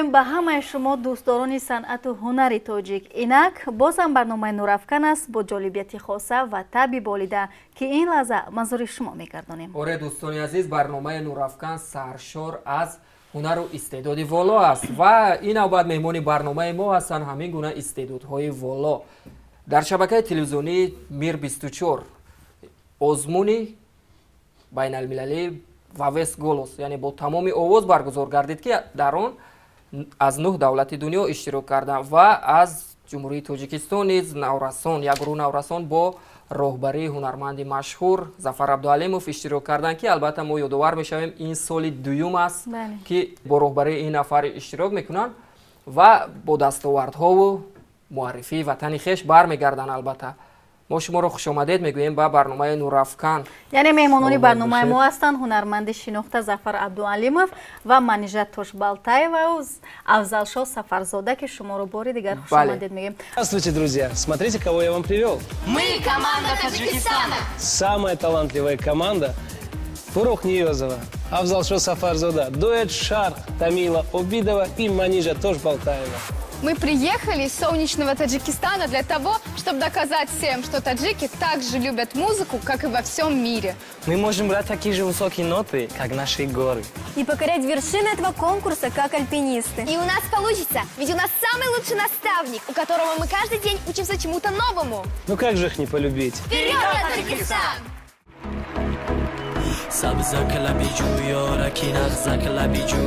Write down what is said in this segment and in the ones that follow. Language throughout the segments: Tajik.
Мегӯем ба ҳамаи шумо, дӯстдорони санъату ҳунари тоҷик. Инак бозам барномаи «Нурафкан» аст бо ҷолибияти хоса ва таби болида, ки ин лаҳза манзури шумо мегардонем. Оре, дӯстони азиз, барномаи «Нурафкан» саршор аз ҳунару истеъдоди воло аст ва ин навбат меҳмони барномаи мо ҳастанд ҳамин гуна истеъдодҳои воло. Дар шабакаи телевизионии Мир 24 озмуни байналмилалии «Во весь голос», яъне бо тамоми овоз, баргузор гардид, ки дар он аз нӯҳ давлати дунё иштирок карданд ва аз Ҷумҳурии Тоҷикистон низ наврасон, як гурӯҳ наврасон бо роҳбарии ҳунарманди машҳур Зафар Абдуалимов иштирок карданд, ки албатта мо ёдовар мешавем, ин соли дуюм аст, ки бо роҳбарии ин нафар иштирок мекунанд ва бо дастовардҳову муаррифии ватани хеш бармегарданд. Албатта, мо шуморо хушомадед мегӯем ба барномаи «Нурафкан». Яъне меҳмонони барномаи мо ҳастанд ҳунарманди шинохта Зафар Абдуалимов ва Манижа Тошбалтаева, Афзалшоҳ Сафарзода, ки шуморо бори дигар хушомадед мегӯем. Здравствуйте, друзья! Смотрите, кого я вам привел. Мы команда Таджикистана. Самая талантливая команда: Фурух Ниёзова, Афзалшо Сафарзода, дуэт «Шарк», Тамила Обидова и Манижа Тошбалтаева. Мы приехали из солнечного Таджикистана для того, чтобы доказать всем, что таджики также любят музыку, как и во всем мире. Мы можем брать такие же высокие ноты, как наши горы. И покорять вершины этого конкурса, как альпинисты. И у нас получится, ведь у нас самый лучший наставник, у которого мы каждый день учимся чему-то новому. Ну как же их не полюбить? Вперед, Таджикистан! Сабзак лаби ҷӯёраки нағзак лаби ҷӯ,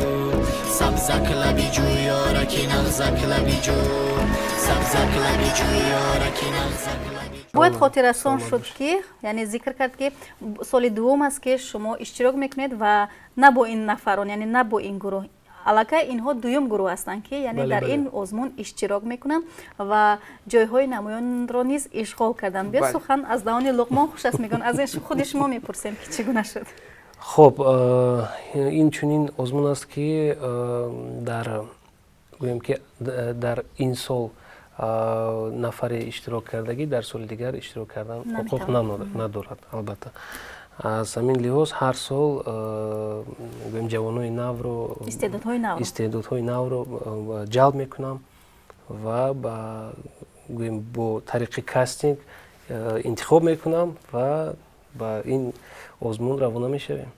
сабзак лаби ҷӯёраки нағзак лаби ҷӯ, сабзак лаби ҷӯёраки нағзак лаби. Бояд хотиррасон шуд, ки яъне зикр кард, ки соли дуввум аст, ки шумо иштирок мекунед ва на бо ин нафарон, яъне на бо ин гурӯҳ. Аллакай инҳо дуюм гурӯҳ ҳастанд, ки яъне дар ин озмун иштирок мекунанд ва ҷойҳои намоёнро низ ишғол карданд. Биё, сухан аз даҳони Луқмон хуш аст, мегӯянд, аз ин худи шумо мепурсем, ки чӣ гуна шуд. Хоб, ин чунин озмун аст, ки дар гӯем, ки дар ин сол нафаре иштирок кардагӣ дар соли дигар иштирок кардан ҳуқуқ надорад. Албатта, аз ҳамин лиҳоз ҳар сол, гӯем, ҷавонони навро, истеъдодҳои навро ҷалб мекунам ва ба, гӯем, бо тариқи кастинг интихоб мекунам ва ба ин озмун равона мешавем.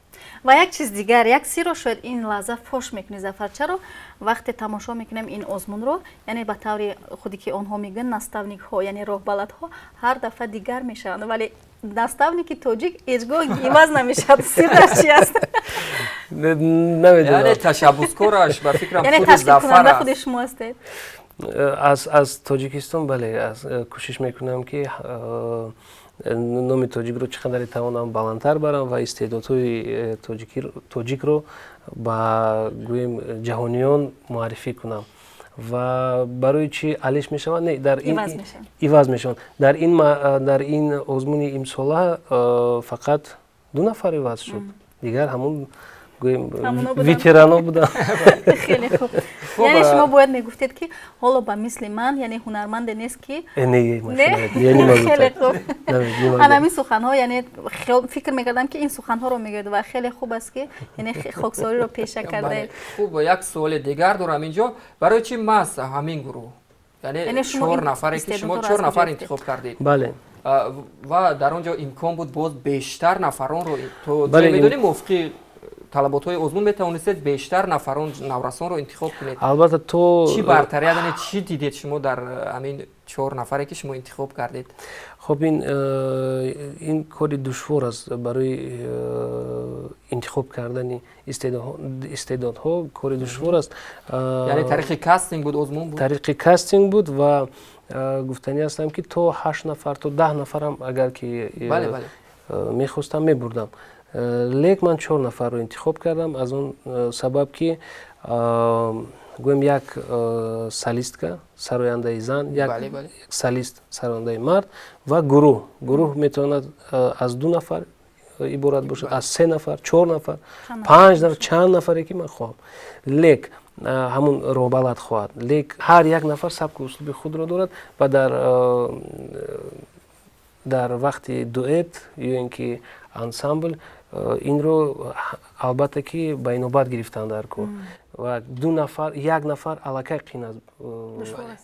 Ва як чиз дигар, як сирро шояд ин лаҳза фош мекунӣ, Зафар. Чаро вақте тамошо мекунем ин озмунро, яъне ба таври худе ки онҳо мегӯянд, наставникҳо, яъне роҳбаладҳо, ҳар дафъа дигар мешаванд, вале наставники тоҷик ҳеҷ гоҳ иваз намешавад? Сир дар чи аст? Яъне ташаббускораш, ба фикрам, худи Зафар. Худи шумо ҳастед. Аз Тоҷикистон, бале, кӯшиш мекунам, ки номи тоҷикро чӣ қадаре тавонам баландтар барам ва истеъдодҳои тоҷикро ба, гӯем, ҷаҳониён муаррифӣ кунам. Ва барои чӣ алиш мешаванд? Не, дар иваз мешаванд. Дар ин озмуни имсола фақат ду нафар иваз шуд, дигар ҳамун, гӯем, ветерано буданд. Хеле хуб. Яъне шумо бояд мегуфтед, ки ҳоло ба мисли ман, яъне ҳунарманде нест, ки хеле хуб ҳамин суханҳо, яъне фикр мекардам, ки ин суханҳоро мегӯяд, ва хеле хуб аст, ки яъне хоксориро пеша кардаед. Хуб, як суоли дигар дорам инҷо: барои чи маҳз ҳамин гурӯҳ, яъне чор нафаре, ки шумо чор нафар интихоб кардед? Бале. Ва дар он ҷо имкон буд боз бештар нафаронро, то медонем, мувофиқи талаботҳои озмун метавонистед бештар нафарон, наврасонро интихоб кунед. Албатта, то Чӣ бартарият, яъне чӣ дидед шумо дар ҳамин чор нафаре, ки шумо интихоб кардед? Хоб, ин кори душвор аст. Барои интихоб кардани истеъдодҳо кори душвор аст. Яъне тариқи кастинг буд, озмун буд? Тариқи кастинг буд ва гуфтанӣ ҳастам, ки то ҳашт нафар, то 10 нафарам агар ки мехостам, мебурдам, лек ман чор нафарро интихоб кардам аз он сабаб, ки, гӯем, як солистка, сарояндаи зан, як солист, сарояндаи мард ва гурӯҳ. Гурӯҳ метавонад аз ду нафар иборат бошад, аз се нафар, чор нафар, панҷ нафар, чанд нафаре ки ман хоҳам, лек ҳамун роҳбалад хоҳад. Лек ҳар як нафар сабку услуби худро дорад ва дар вақти дуэт ё ин ки ансамбл инро Албатта ки ба инобат гирифтан дар кор ва ду нафар, як нафар аллакай қин аст,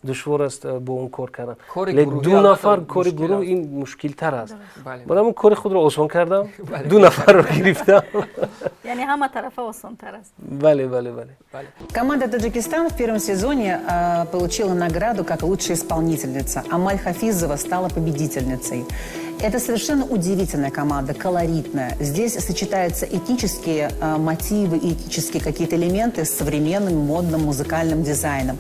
душвор аст бо он кор кардан. Лекин ду нафар кори гурӯҳ ин мушкилтар аст. Барои ҳамин кори худро осон кардам, ду нафарро гирифтам. Яъне ҳама тарафа осонтар аст. Бале, бале, бале. Команда Таджикистан в первом сезоне получила награду как лучшая исполнительница. Амаль Хафизова стала победительницей. Это совершенно удивительная команда, колоритная. Здесь сочетаются этнические мотивы, этнические какие-то элементы с современным модным музыкальным дизайном.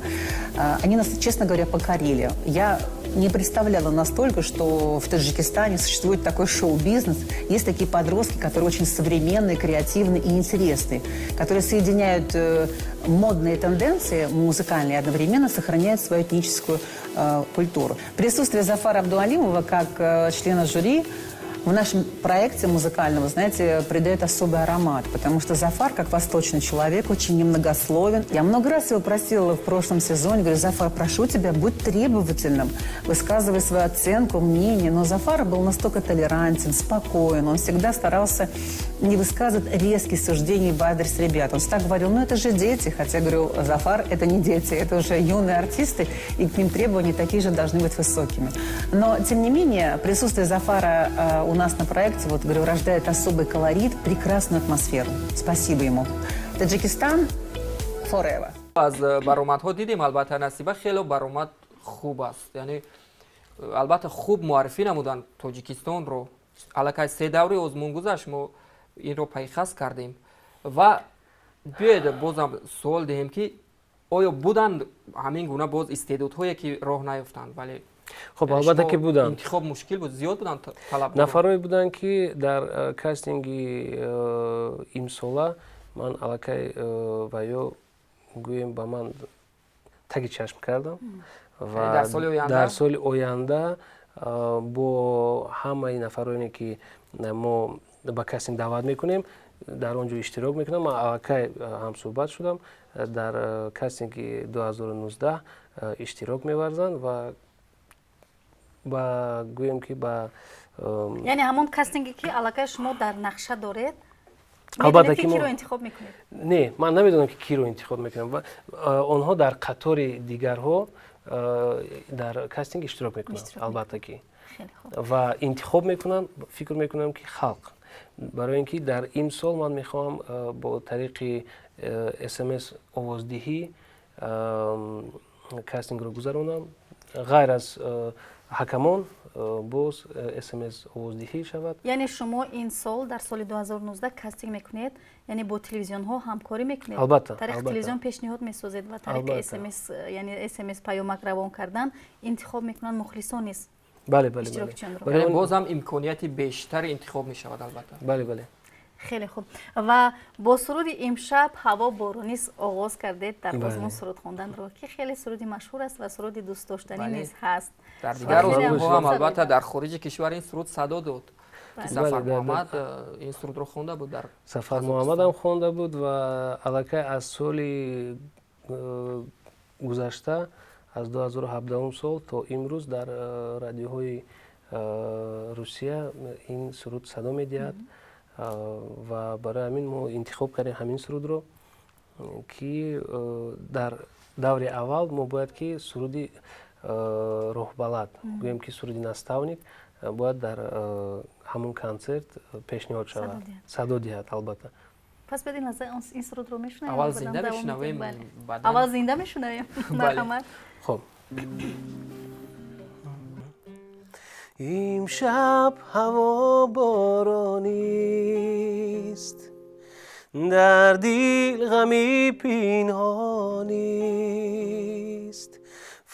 Они нас, честно говоря, покорили. Я не представляла настолько, что в Таджикистане существует такой шоу-бизнес. Есть такие подростки, которые очень современные, креативные и интересные, которые соединяют модные тенденции музыкальные и одновременно сохраняют свою этническую культуру. Присутствие Зафара Абдуалимова как члена жюри в нашем проекте музыкальном, вы знаете, придает особый аромат, потому что Зафар, как восточный человек, очень немногословен. Я много раз его просила в прошлом сезоне, говорю: Зафар, прошу тебя, будь требовательным, высказывай свою оценку, мнение. Но Зафар был настолько толерантен, спокоен, он всегда старался не высказывать резких суждений в адрес ребят. Он всегда говорил: ну это же дети, хотя, говорю, Зафар, это не дети, это уже юные артисты, и к ним требования такие же должны быть высокими. Но, тем не менее, присутствие Зафара у нас на проекте, вот, говорю, рождает особый колорит, прекрасную атмосферу. Спасибо ему. Таджикистан forever. Аз баромадҳо дидем, албатта, Насиба, хеле баромад хуб аст, яъне албатта хуб муаррифӣ намуданд Тоҷикистонро. Аллакай се даври озмун гузашт, мо инро пайхас кардем ва биёед бозам суол диҳем, ки оё буданд ҳамин гуна боз истеъдодҳое, ки роҳ наёфтанд, вале Хуб, албатта ки буданд. Интихоб мушкил буд, зиёд буданд талаб. Нафарое буданд, ки дар кастинги имсола ман аллакай ва ё гӯем ба ман таги чашм кардам ва дар соли оянда бо ҳамаи нафароне, ки мо ба кастинг даъват мекунем, дар он ҷо иштирок мекунам. Ман аллакай ҳамсӯҳбат шудам, дар кастинги 2019 иштирок меварзанд ва ба гӯем ки ба Яъне ҳамон кастинге, ки аллакай шумо дар нақша доред, албатта ки киро интихоб мекунед? Не, ман намедонам, ки киро интихоб мекунам. Онҳо дар қатори дигарҳо дар кастинг иштирок мекунанд, албатта ки, ва интихоб мекунанд, фикр мекунам, ки халқ, барои ин ки дар имсол ман мехоҳам бо тариқи смс овоздиҳӣ кастингро гузаронам. Ғайр аз ҳакамон боз смс овоздиҳӣ шавад. Яъне шумо ин сол, дар соли 2019, кастинг мекунед, яъне бо телевизионҳо ҳамкорӣ мекунед? Албатта. Тариқи телевизион пешниҳод месозед ва тариқи смс, яъне смс паёмак равон кардан, интихоб мекунанд мухлисон низ Бале, бале. иштирокчиёнро. Боз ҳам имконияти бештари интихоб мешавад, албатта. Бале, бале. Хеле хуб. Ва бо суруди «Имшаб ҳаво боронист» оғоз кардед дар озмун суруд хонданро, ки хеле суруди машҳур аст ва суруди дӯстдоштанӣ низ ҳаст. Дар дигар озмунҳо ҳам, албатта, дар хориҷи кишвар ин суруд садо дод, ки Сафар Муҳаммад ин сурудро хонда буд дар Сафар Муҳаммадам хонда буд ва аллакай аз соли гузашта, аз 2017 сол то имрӯз, дар радиоҳои Русия ин суруд садо медиҳад. Ва барои ҳамин мо интихоб кардем ҳамин сурудро, ки дар даври аввал мо бояд ки суруди роҳбалад, гӯем ки суруди наставник, бояд дар ҳамон консерт пешниҳод шавад, садо диҳад, албатта. Пас бед ин лаҳза ин сурудро мешунавем. Аввал зинда мешунавем. Аввал зинда мешунавем, марҳамат. Хуб. Имшаб ҳаво боронист, дар дил ғами пинҳонист.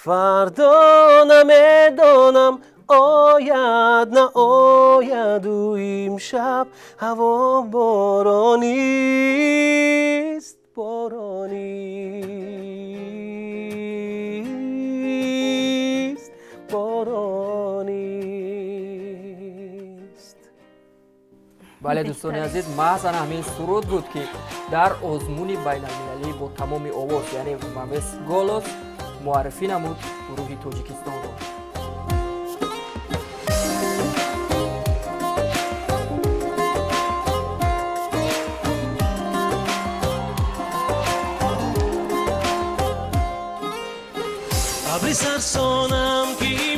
Фардо намедонам, ояд, наояду. Имшаб ҳаво боронист, боронист, боронист. Бале, дӯстони азиз, маҳз ана ҳамин суруд буд, ки дар озмуни байналмилалӣ бо тамоми овоз, яъне во весь голос, муаррифӣ намуд гурӯҳи Тоҷикистонро.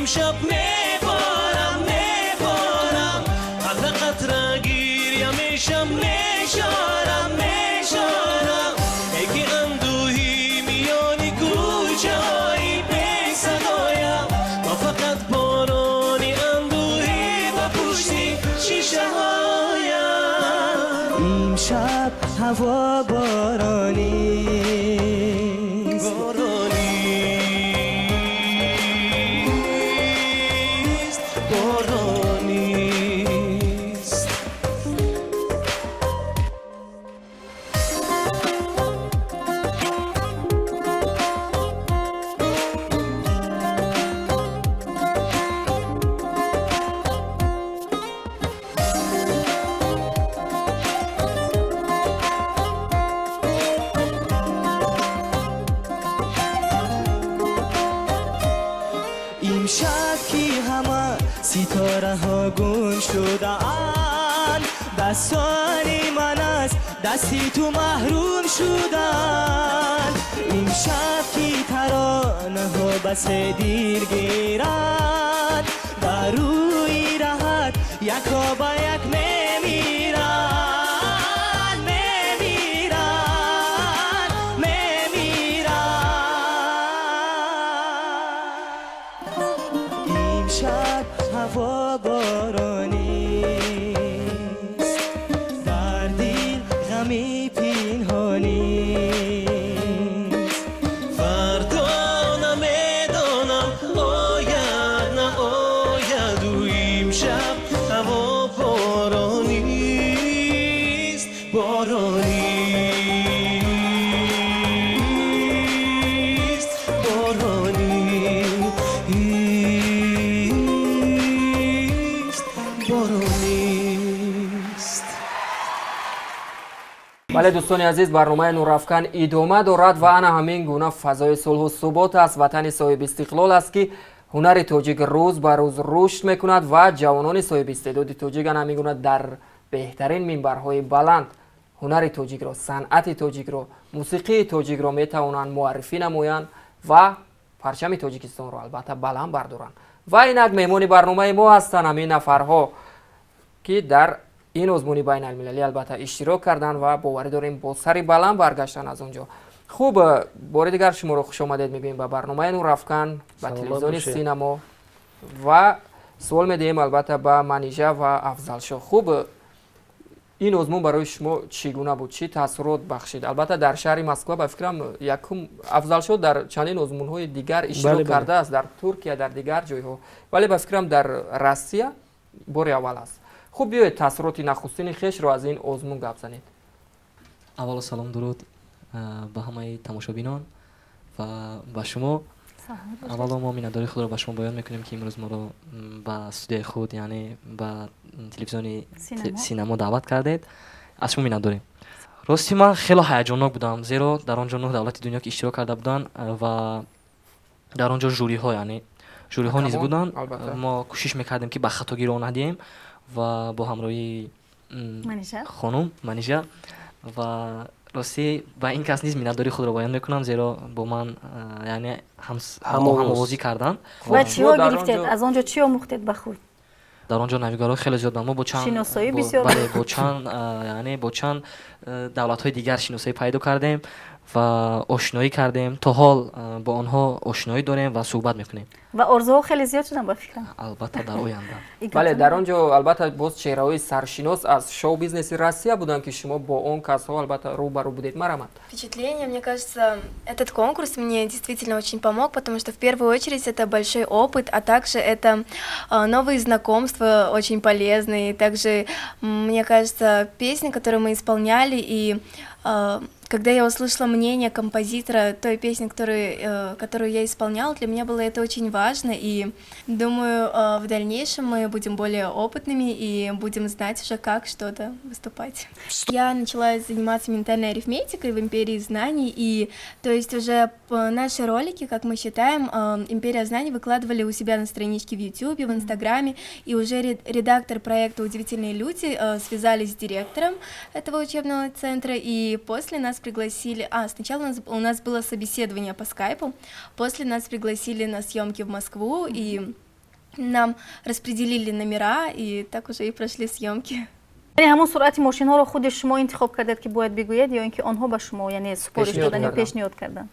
Имшаб меборам, меборам, қатра қатра гиря мешам, мешорам, мешорам. Эй ки андӯҳи миёни кӯчаҳои бесадоям, ма фақат борони андӯҳӣ ба пушти шишаҳоям. Имшаб ҳаво боронист, боронист, боронист. Имшаб ки ҳама ситораҳо гум шудаанд, дастони ман аз дасти ту маҳрум шуданд. Имшаб ки таронаҳо басе дилгиранд, дар рӯи раҳат яко ба як мемиранд, мемиранд, мемиранд. Имшаб ҳаво боронист, дар дил ғами пинҳонист. Фардо намедонам ояд наояд, ӯ имшаб ҳаво боронист, боронист, боронист, боронист. Бале, дӯстони азиз, барномаи Нурафкан идома дорад ва ана ҳамин гуна фазои сулҳу субот аст, ватани соҳибистиқлол аст, ки ҳунари тоҷик рӯз ба рӯз рушд мекунад ва ҷавонони соҳибистеъдоди тоҷик ана ҳамин гуна дар беҳтарин минбарҳои баланд ҳунари тоҷикро, санъати тоҷикро, мусиқии тоҷикро метавонанд муаррифӣ намоянд ва парчами Тоҷикистонро албатта баланд бардоранд. Ва инак меҳмони барномаи мо ҳастанд ҳамин нафарҳо, ки дар ин озмуни байналмилалӣ албатта иштирок карданд ва боварӣ дорем, бо сари баланд баргаштанд аз он ҷо. Хуб, бори дигар шуморо хушомадед мегӯем ба барномаи Нурафкан, ба Саломат телевизиони бошед. Синамо ва суол медиҳем албатта ба Манижа ва Афзалшоҳ. Хуб, ин озмун барои шумо чӣ гуна буд, чӣ таассурот бахшид? Албатта дар шаҳри Москва, ба фикрам, якум Афзалшоҳ дар чандин озмунҳои дигар иштирок кардааст, дар Туркия, дар дигар ҷойҳо, вале ба фикрам, дар Россия бори аввал аст. Хуб, биёед таассуроти нахустини хешро аз ин озмун гап занед. Аввало салом, дуруд ба ҳамаи тамошобинон ва ба шумо. Аввало мо миннатдории худро ба шумо баён мекунем, ки имрӯз моро ба студияи худ, яъне ба телевизиони Синамо. Синамо даъват кардед. Аз шумо миннатдорем. Рости, ман хело ҳаяҷоннок будам, зеро дар он ҷо нӯҳ давлати дунё ки иштирок карда буданд ва дар он ҷо жюриҳо, яъне жюриҳо низ Ҳакамон, буданд. Албатта. Мо кӯшиш мекардем, ки ба хатогӣ роҳ надиҳем ва бо ҳамроҳии Манижа. хонум Манижа. Ва ростӣ, ба ин кас низ миннатдории худро баён мекунам, зеро бо ман яъне Ҳамовоз. ҳамовозӣ карданд. Ва Шумо чиҳо дар он гирифтед? ҷо- Аз он ҷо чӣ омӯхтед ба худ? Дар он ҷо навигарҳо хеле зиёд буданд. Мо бо чанд Шиносоӣ бисёр. Бале, бо чанд яъне бо чанд давлатҳои дигар шиносоӣ пайдо кардем ва ошноӣ кардем. То ҳол бо онҳо ошноӣ дорем ва суҳбат мекунем. Ва орзуҳо хеле зиёд шуданд, ба фикрам. Албатта, дар оянда. Бале, дар он ҷо албатта боз чеҳраҳои саршинос аз шоу бизнеси Россия буданд, ки шумо бо он касҳо албатта рӯбарӯ будед. Марамад. Впечатление, мне кажется, этот конкурс мне действительно очень помог, потому что в первую очередь это большой опыт, а также это новые знакомства очень полезные. Также, мне кажется, песни, которые мы исполняли, и когда я услышала мнение композитора той песни, которую я исполняла, для меня было это очень важно, и думаю, в дальнейшем мы будем более опытными и будем знать уже, как что-то выступать. Я начала заниматься ментальной арифметикой в Империи знаний, и то есть уже наши ролики, как мы считаем, Империя знаний выкладывали у себя на страничке в YouTube, в Инстаграме, и уже редактор проекта «Удивительные люди» связались с директором этого учебного центра, и после нас пригласили, сначала у нас было собеседование по скайпу, после нас пригласили на съемки в Москву, и Нам распределили номера, и так уже и прошли съемки. Яъне ҳамон суръати мошинҳоро худи шумо интихоб кардед, ки бояд бигӯед, ё ин ки онҳо ба шумо, яъне, супориш додан ё пешниҳод карданд?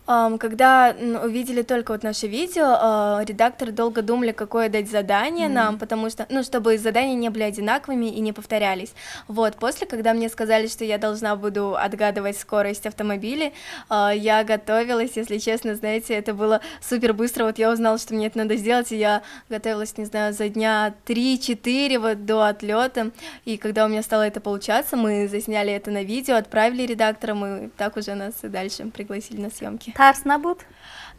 Когда увидели только вот наше видео, редакторы долго думали, какое дать задание нам, потому что, ну, чтобы задания не были одинаковыми и не повторялись. Вот, после, когда мне сказали, что я должна буду отгадывать скорость автомобиля, я готовилась, если честно, знаете, это было супер быстро, вот я узнала, что мне это надо сделать, и я готовилась, не знаю, за дня 3-4 вот до отлета, и когда у меня стало это получаться, мы засняли это на видео, отправили редакторам, и так уже нас и дальше пригласили на съемки. Тарс набуд?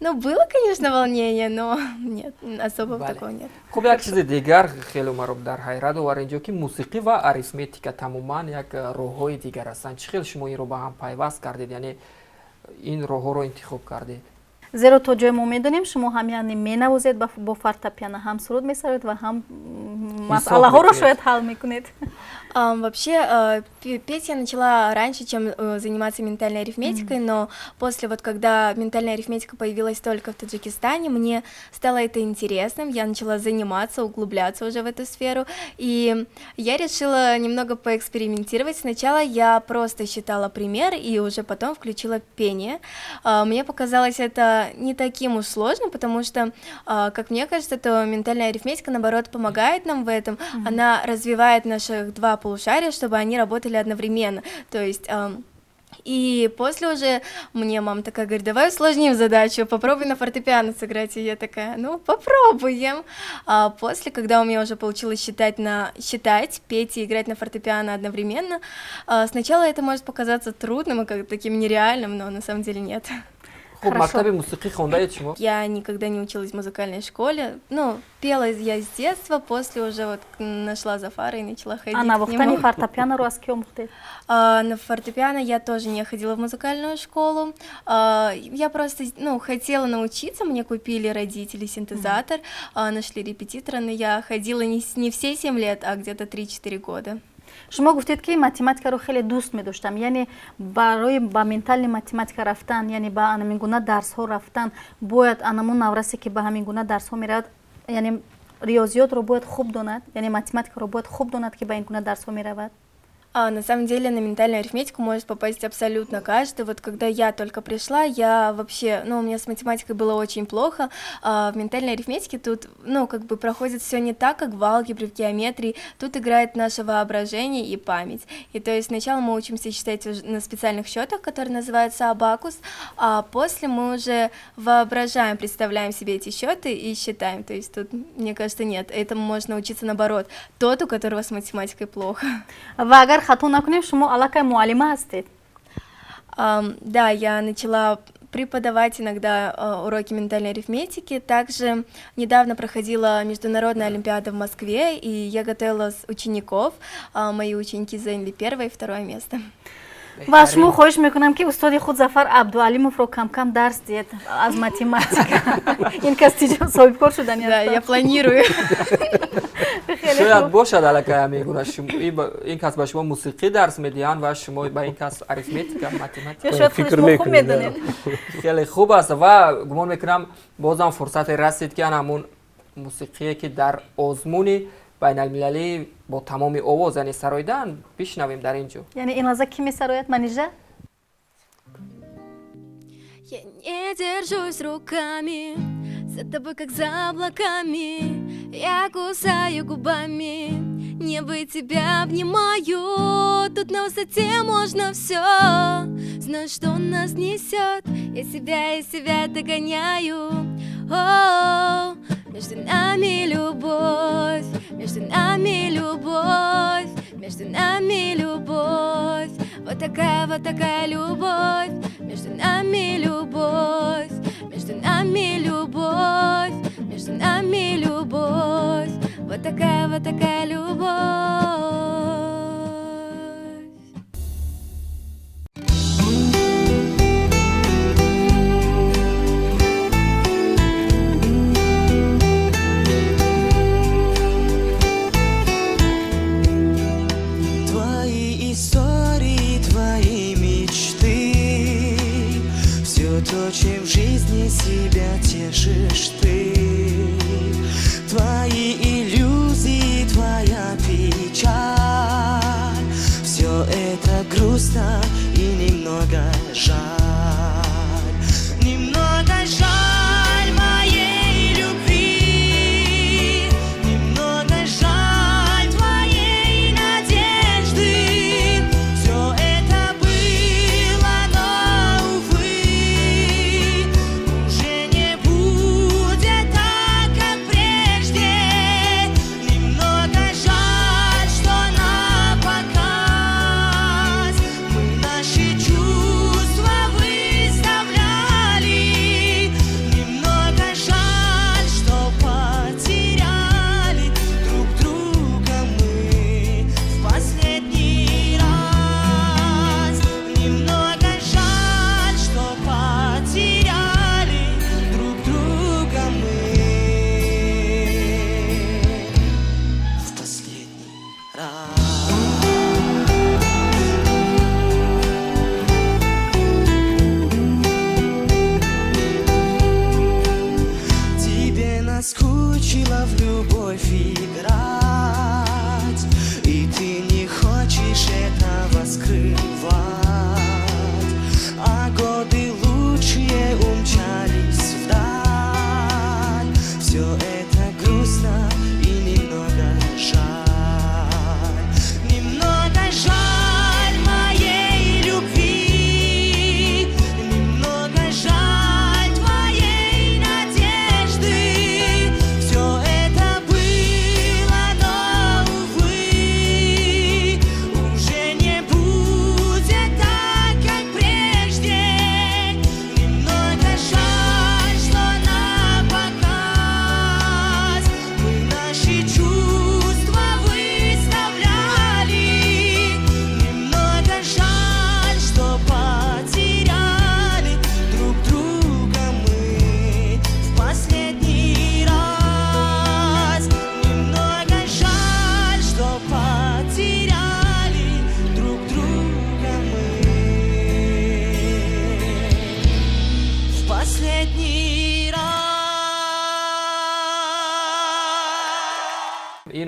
Ну, было, конечно, волнение, но нет, особого такого нет. Хуб, як чизи дигар хеле маро дар ҳайрат овар инҷо, ки мусиқӣ ва арифметика тамоман як роҳҳои дигар ҳастанд. Чӣ хел шумо инро ба ҳам пайваст кардед, яъне ин роҳҳоро интихоб кардед? Зеро то ҷое мо медонем, шумо ҳам, яъне, менавозед бо фортепиано, ҳам суруд месароед ва ҳам масъалаҳоро шояд ҳал мекунед. Вообще, петь я начала раньше, чем заниматься ментальной арифметикой, но после вот, когда ментальная арифметика появилась только в Таджикистане, мне стало это интересным, я начала заниматься, углубляться уже в эту сферу, и я решила немного поэкспериментировать. Сначала я просто считала пример и уже потом включила пение. Мне показалось это не таким уж сложным, потому что, как мне кажется, то ментальная арифметика, наоборот, помогает нам в этом, она развивает наших два полушария, чтобы они работали одновременно, то есть. И после уже мне мама такая говорит: «Давай усложним задачу, попробуй на фортепиано сыграть». И я такая: «Ну, попробуем». А после, когда у меня уже получилось считать, петь и играть на фортепиано одновременно, сначала это может показаться трудным и как таким нереальным, но на самом деле нет. Хуб, мактаби мусиқӣ хондаед шумо? Я никогда не училась в музыкальной школе. Ну, пела я с детства, после уже вот нашла Зафара и начала ходить А к нему. Навохтани фортепианоро аз ки омӯхтед? На фортепиано я тоже не ходила в музыкальную школу. Я просто, ну, хотела научиться, мне купили родители синтезатор, нашли репетитора, но я ходила не все 7 лет, а где-то 3-4 года. Шумо гуфтед, ки математикаро хеле дӯст медоштам, яъне барои ба ментальный математика рафтан, яъне ба ҳамин гуна дарсҳо рафтан, бояд анамун наврасе, ки ба ҳамин гуна дарсҳо меравад, яъне риёзиётро бояд хуб донад, яъне математикаро бояд хуб донад, ки ба ин гуна дарсҳо меравад? На самом деле на ментальную арифметику может попасть абсолютно каждый. Вот когда я только пришла, я вообще, ну, у меня с математикой было очень плохо. В ментальной арифметике тут, ну, как бы проходит все не так, как в алгебре, в геометрии. Тут играет наше воображение и память. И то есть сначала мы учимся считать уже на специальных счетах, которые называются абакус, а после мы уже воображаем, представляем себе эти счеты и считаем. То есть тут, мне кажется, нет, этому можно учиться наоборот. Тот, у которого с математикой плохо. Ва агар хато накунем, шумо аллакай муаллима ҳастед? Да, я начала преподавать иногда уроки ментальной арифметики. Также недавно проходила международная олимпиада в Москве, и я готовила учеников. Мои ученики заняли первое и второе место. Ва аз шумо хоҳиш мекунам, ки устоди худ Зафар Абдуалимовро камкам дарс диҳед аз математика. Ин кас соҳибкор шудани. Да, я планирую. Шояд бошад, аллакай ҳамин ин кас ба шумо мусиқӣ дарс медиҳанд ва шумо ба ин кас арифметика, математика. Шояд худи шумо хуб медонед. Хеле хуб аст ва гумон мекунам, бозам фурсате расид, ки ана ҳамун мусиқие, ки дар озмуни байналмилалӣ бо тамоми овоз, яъне, сароидан, бишнавем дар ин ҷо. Яъне ин лаҳза кӣ месарояд, Манижа? Я не держусь руками, за тобой, как за облаками. Я кусаю губами небо и тебя обнимаю. Тут на высоте можно все. Знаю, что нас несет. Я себя догоняю. О, между нами любовь, между нами любовь, между нами любовь. Вот такая любовь. Между нами любовь, между нами любовь, между нами любовь. Вот такая любовь. Твои истории, твои мечты, все то, чем в жизни себя тешишь ты. Твои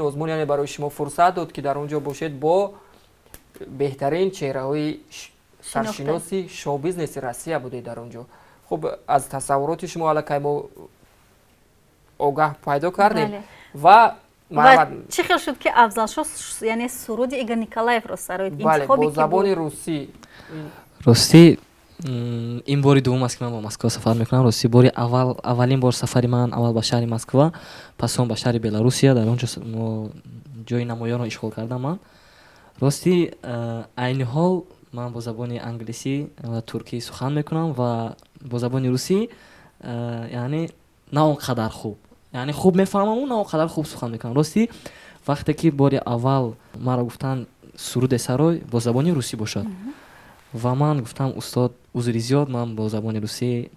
Озмун яъне барои шумо фурсат дод, ки дар он ҷо бошед бо беҳтарин чеҳраҳои саршиноси шоу-бизнеси Россия будед дар он ҷо. Хуб, аз тасаввуроти шумо аллакай мо огаҳ пайдо кардем ва чӣ хел шуд, ки Афзалшо яъне суруди Игор Николаевро сароид? Бо забони русӣ. Ростӣ, ин бори дуввум аст, ки ман ба Москва сафар мекунам. Ростӣ, бори аввал, аввалин бор сафари ман аввал ба шаҳри Москва, пас он ба шаҳри Беларусия. Дар он ҷо мо ҷои намоёнро ишғол кардам ман. Ростӣ, айни ҳол ман бо забони англисӣ ва туркӣ сухан мекунам ва бо забони русӣ, яъне на он қадар хуб, яъне хуб мефаҳмаму на он қадар хуб сухан мекунам. Ростӣ, вақте ки бори аввал маро гуфтанд, суруде сарой, бо забони русӣ бошад, ва ман гуфтам: «Устод, узри зиёд, ман бо забони русӣ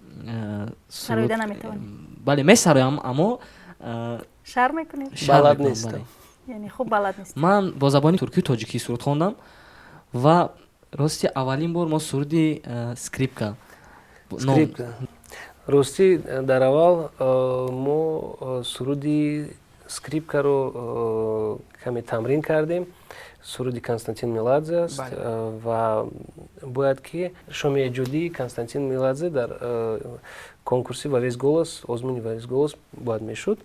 сароида наметавонӣ?» Бале, месароям, аммо шарм мекунед? Балад нестам. Яъне хуб балад нест. Ман бо забони туркию тоҷикӣ суруд хондам ва рости, аввалин бор мо суруди скрипка. Скрипка. Ростӣ, дар аввал мо суруди скрипкаро каме тамрин кардем. Суруди Константин Меладзе аст ва бояд ки шоми эҷодии Константин Меладзе дар конкурси «Во весь голос», озмуни «Во весь голос» бояд мешуд.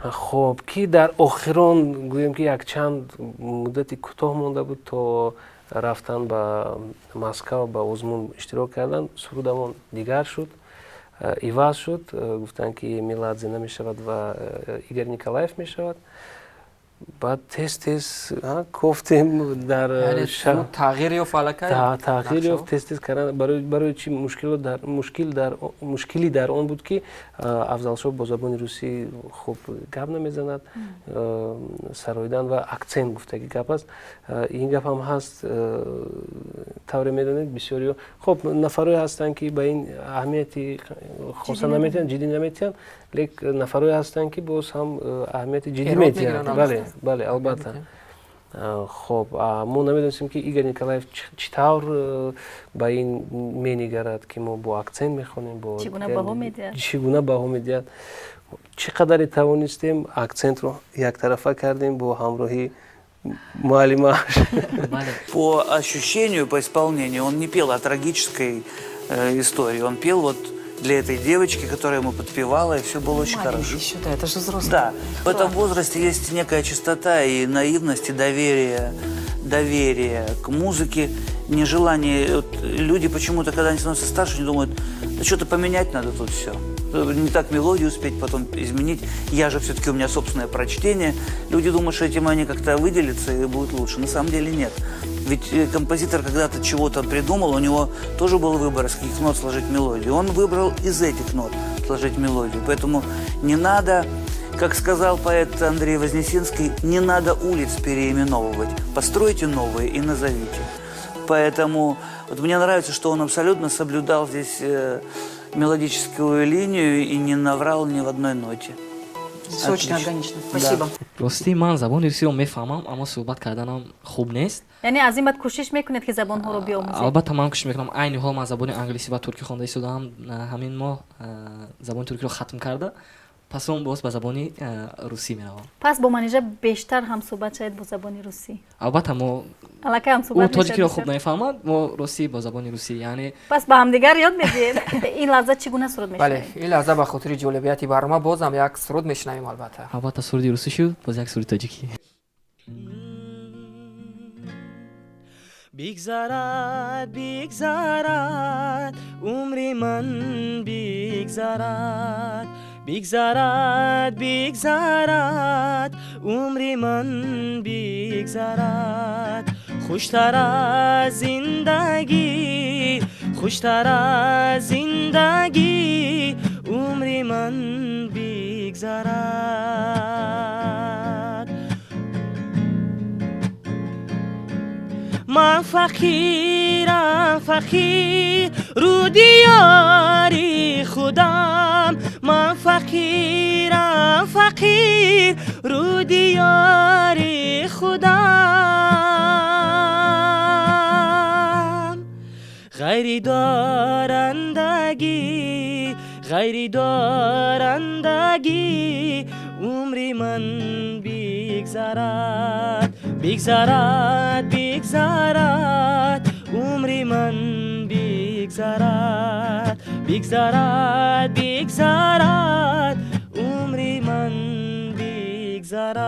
Хоб, ки дар охирон, гӯем ки якчанд муддати кӯтоҳ монда буд то рафтан ба Москва, ба озмун иштирок кардан, сурудамон дигар шуд, иваз шуд. Гуфтанд, ки Меладзе намешавад ва Игор Николаев мешавад. Баъд тез тез кофтем дар тағйир ёфт аллакай. Тағйир ёфт, тез тез кардан. Барои чи мушкилӣ дар он буд, ки Афзалшоҳ бо забони русӣ хуб гап намезанад, сароидан ва акцент гуфтаги гап аст. Ин гап ҳам ҳаст. Тавре медонед, бисёриҳо, хуб, нафарое ҳастанд, ки ба ин аҳамияти хоса наметиҳанд, ҷиддӣ наметиҳанд, лек нафарое ҳастанд, ки боз ҳам аҳамияти ҷиддӣ медиҳанд. Бале, бале, албатта. Хоб, мо намедонистем, ки Игор Николаев чӣ тавр ба ин менигарад, ки мо бо акцент мехонем. Чӣ гуна баҳо медиҳад. Чӣ қадаре тавонистем, акцентро яктарафа кардем бо ҳамроҳии муаллимаш. По ощущению, по исполнению, он не пел о трагической истории, он пел вот для этой девочки, которая ему подпевала, и все было очень маленький хорошо. Еще, да, это же взрослый. Да, в этом возрасте есть некая чистота и наивность, и доверие, доверие к музыке, нежелание. Вот люди почему-то, когда они становятся старше, они думают: да что-то поменять надо тут все. Не так мелодию успеть потом изменить. Я же все-таки, у меня собственное прочтение. Люди думают, что этим они как-то выделятся и будет лучше. На самом деле нет. Ведь композитор когда-то чего-то придумал, у него тоже был выбор, из каких нот сложить мелодию. Он выбрал из этих нот сложить мелодию. Поэтому не надо, как сказал поэт Андрей Вознесенский, не надо улиц переименовывать. Постройте новые и назовите. Поэтому вот мне нравится, что он абсолютно соблюдал здесь мелодическую линию и не наврал ни в одной ноте. Все очень органично. Спасибо. Ростӣ, ман забони русиро мефаҳмам, аммо суҳбат карданам хуб нест. Яъне аз ин баъд кӯшиш мекунед, ки забонҳоро биомӯзед? Албатта, ман кӯшиш мекунам. Айни ҳол ман забони англисӣ ва туркӣ хонда истодаам. Ҳамин моҳ забони туркиро хатм карда, пас он боз ба забони русӣ меравам. Пас бо Манижа бештар ҳамсӯҳбат шавед бо забони русӣ. Албатта, мо аллакай ҳамсӯҳбат ӯ тоҷикиро хуб намефаҳмад, мо русӣ, бо забони русӣ, яъне Пас ба ҳамдигар ёд медиҳед. Ин лаҳза чӣ гуна суруд Бале, мешунавед? ин лаҳза ба хотири ҷолибияти барнома бозам як суруд мешунавем, албатта. Албатта, суруди русӣ шуд, боз як суруди тоҷикӣ. Бигзарад, бигзарад, умри ман бигзарад, бигзарад, бигзарад, умри ман бигзарад, хуштар аз зиндагӣ, хуштар аз зиндагӣ умри ман бигзарад. Ман фақирам, фақир, рӯ диёри худам, ман фақирам, фақир, рӯ диёри худам, ғайри дорандагӣ, ғайри дорандагӣ умри ман бигзарад. Бигзарад, бигзарад, бигзарад, умри ман бигзарад, бигзарад, бигзарад, умри ман бигзарад.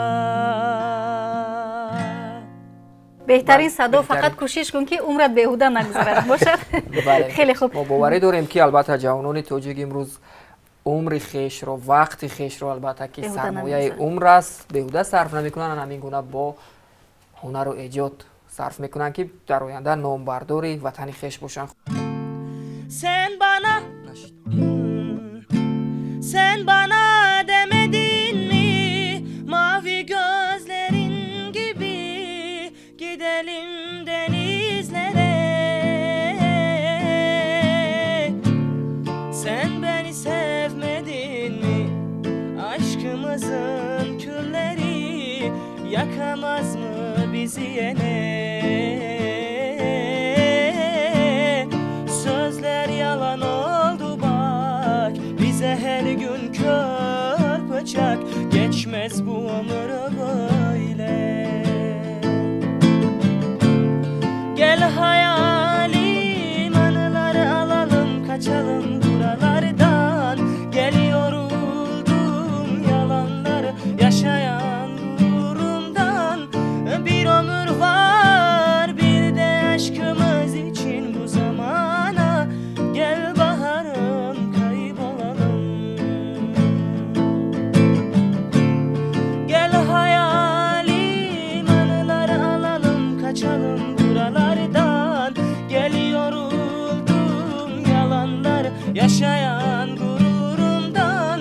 Беҳтарин садо, фақат кӯшиш кун, ки умрат беҳуда нагузарад, бошад. Хеле хуб. Мо боварӣ дорем, ки албатта ҷавонони тоҷик имрӯз умри хешро, вақти хешро, албатта ки сармояи умр аст, беҳуда сарф намекунанд, ҳамин гуна бо ҳунару эҷод сарф мекунанд, ки дар оянда номбардори ватани хеш бошанд. Sen bana, sen bana demedin mi, mavi gözlerin gibi gidelim denizlere. Sen beni sevmedin mi, aşkımızın külleri yakamaz mı bizi yine? Sözler yalan oldu bak, bize her gün kör bıçak, geçmez bu ömür böyle. Gel hayalim, anıları alalım, kaçalım buralardan. Gel yoruldum yalanları yaşayan gururumdan. Bir ömür var bir de aşkımız için bu zamana. Gel baharım kaybolalım. Gel hayalim, anıları alalım, kaçalım buralardan. Gel yoruldum yalanlar yaşayan gururumdan.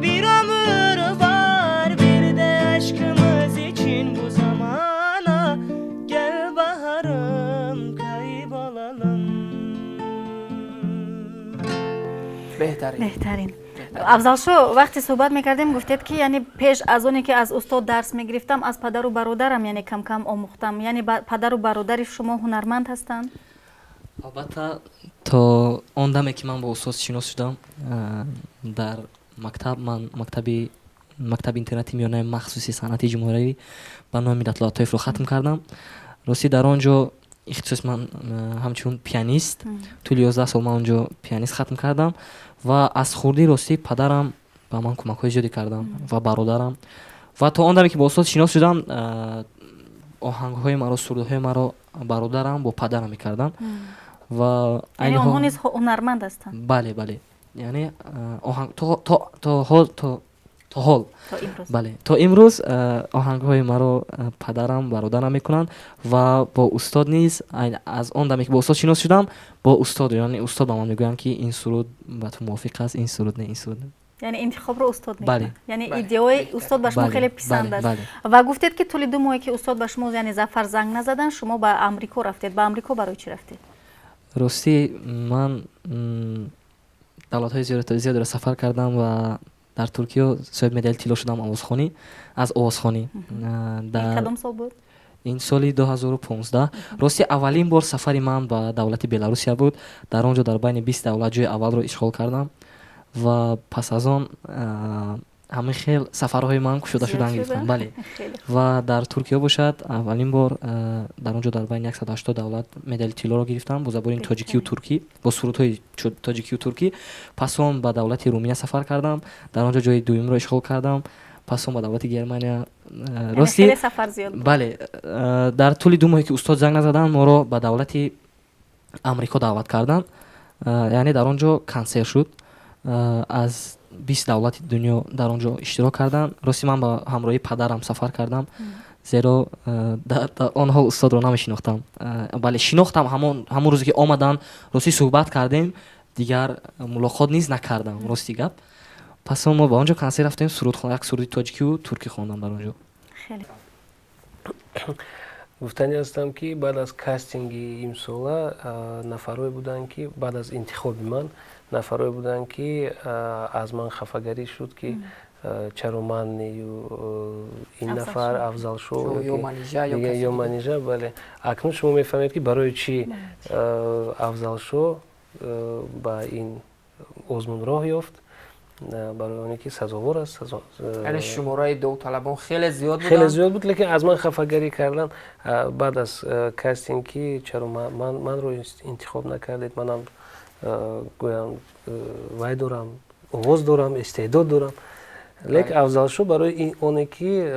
Bir ömür var bir de aşkımız için bu zamana. Gel baharım kaybolalım. Беҳтарин. Беҳтарин. Афзалшо, вақте суҳбат мекардем, гуфтед, ки яъне пеш аз оне ки аз устод дарс мегирифтам, аз падару бародарам яъне кам-кам омӯхтам. Яъне падару бародари шумо ҳунарманд ҳастанд? Албатта, то он даме ки ман бо устод шинос шудам, дар мактаб, ман мактаби интернати миёнаи махсуси санъати ҷумҳуриявӣ ба номи Миллатулло Атоевро хатм кардам. Ростӣ, дар он ҷо ихтисоси ман ҳамчун пианист, тӯли 11 сол ман он ҷо пианист хатм кардам ва аз хурдӣ ростӣ падарам ба ман кӯмакҳои зиёде кардам ва бародарам. Ва то он даме ки бо устод шинос шудам, оҳангҳои маро, сурудҳои маро бародарам бо падарам мекарданд. Ва яъне онҳо низ ҳунарманд ҳастанд? Бале, бале, яъне оҳанг то ҳол, бале, то имрӯз оҳангҳои маро падарам, бародарам мекунанд ва бо устод низ аз он даме ки бо устод шинос шудам, бо устод, яъне устод ба ман мегӯянд, ки ин суруд ба ту мувофиқ аст, ин суруд не, ин суруд не. Яъне интихобро устод мекунад. Яъне идеои устод ба шумо хеле писанд аст. Ва гуфтед, ки тӯли 2 моҳе ки устод ба шумо, яъне Зафар, занг назадан, шумо ба Амрико рафтед. Ба Амрико барои чӣ рафтед? Ростӣ, ман давлатҳои зиёдеро сафар кардам ва дар Туркия соҳиби медали тилло шудам овозхонӣ, аз овозхонӣ. Кадом сол буд? Ин соли 2015. Рости, аввалин бор сафари ман ба давлати Беларусия буд. Дар он ҷо дар байни 20 давлат ҷои аввалро ишғол кардам ва пас аз он ҳамин хел сафарҳои ман кушода шудан гирифтанд. Бале, ва дар Туркия бошад, аввалин бор дар он ҷо дар байни 180 давлат медали тиллоро гирифтам бо забони тоҷикию туркӣ, бо сурудҳои тоҷикию туркӣ. Пас он ба давлати Руминия сафар кардам, дар он ҷо ҷои дуюмро ишғол кардам. Пас он ба давлати Германия. Рости, бале, дар тӯли 2 моҳе ки устод занг назаданд, моро ба давлати Амрико даъват карданд. Яъне дар он ҷо консерт шуд, аз 20 давлати дунё дар он ҷо иштирок карданд. Рости, ман ба ҳамроҳии падарам сафар кардам, зеро дар он ҳол устодро намешинохтам. Бале, шинохтам ҳамон рӯзе ки омаданд, рости суҳбат кардем, дигар мулоқот низ накардам, рости гап. Пас он мо ба он ҷо консерт рафтем, суруд, як суруди тоҷикию туркӣ хондам дар он ҷо. Гуфтанӣ ҳастам, ки баъд аз кастинги имсола нафарое буданд, ки баъд аз интихоби ман нафарое буданд, ки аз ман хафагарӣ шуд, ки чаро ман нею ин нафар Афзалшо ё Манижа. Бале, акнун шумо мефаҳмед, ки барои чӣ Афзалшо ба ин озмун роҳ ёфт. Барои оне ки сазовор аст. Яъне шумораи довталабон хеле зиёд буданд? Хеле зиёд буд, лекин аз ман хафагарӣ кардан баъд аз кастинг, ки чаро манро интихоб накардед, манам гӯям вай дорам, овоз дорам, истеъдод дорам. Лекин Афзалшо барои оне ки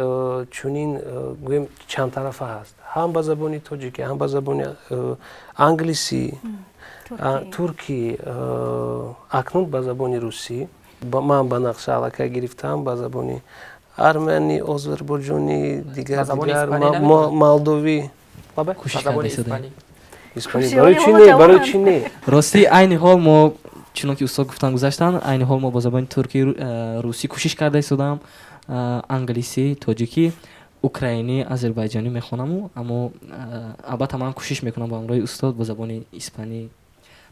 чунин гӯем чандтарафа ҳаст, ҳам ба забони тоҷикӣ, ҳам ба забони англисӣ, туркӣ, акнун ба забони русӣ. Ман ба нақша аллакай гирифтам ба забони армянӣ, озарбойҷонӣ, дигар дигар, молдовӣ. Барои чӣ не? Барои чӣ не? Ростӣ, айни ҳол мо, чунон ки устод гуфтан гузаштанд, айни ҳол мо бо забони туркӣ, русӣ кӯшиш карда истодам, англисӣ, тоҷикӣ, украинӣ, озарбойҷонӣ мехонаму, аммо албатта ман кӯшиш мекунам бо ҳамроҳи устод бо забони испанӣ,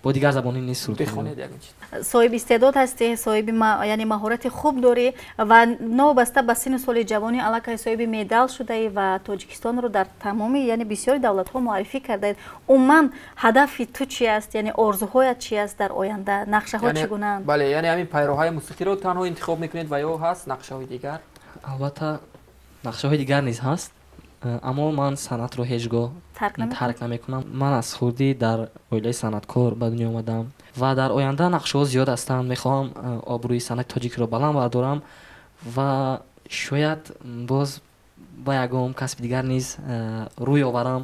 бо дигар забонҳо низ суруд. Бихонед ягон чиз. Соҳиби истеъдод ҳастӣ, соҳиби яъне маҳорати хуб дорӣ ва новобаста ба синну соли ҷавонӣ аллакай соҳиби медал шудаӣ ва Тоҷикистонро дар тамоми, яъне бисёри давлатҳо муаррифӣ кардаед. Умуман, ҳадафи ту чи аст, яъне орзуҳоят чи аст дар оянда, нақшаҳо чӣ гунаанд? Бале, яъне ҳамин пайроҳаи мусиқиро танҳо интихоб мекунед ва ё ҳаст нақшаҳои дигар? Албатта, нақшаҳои дигар низ ҳаст, аммо ман санъатро ҳеҷ гоҳ тарк намекунам. Ман аз хурдӣ дар оилаи санъаткор ба дунё омадам ва дар оянда нақшаҳо зиёд ҳастанд. Мехоҳам обрӯи санъати тоҷикиро баланд бардорам ва шояд боз ба ягон касби дигар низ рӯй оварам.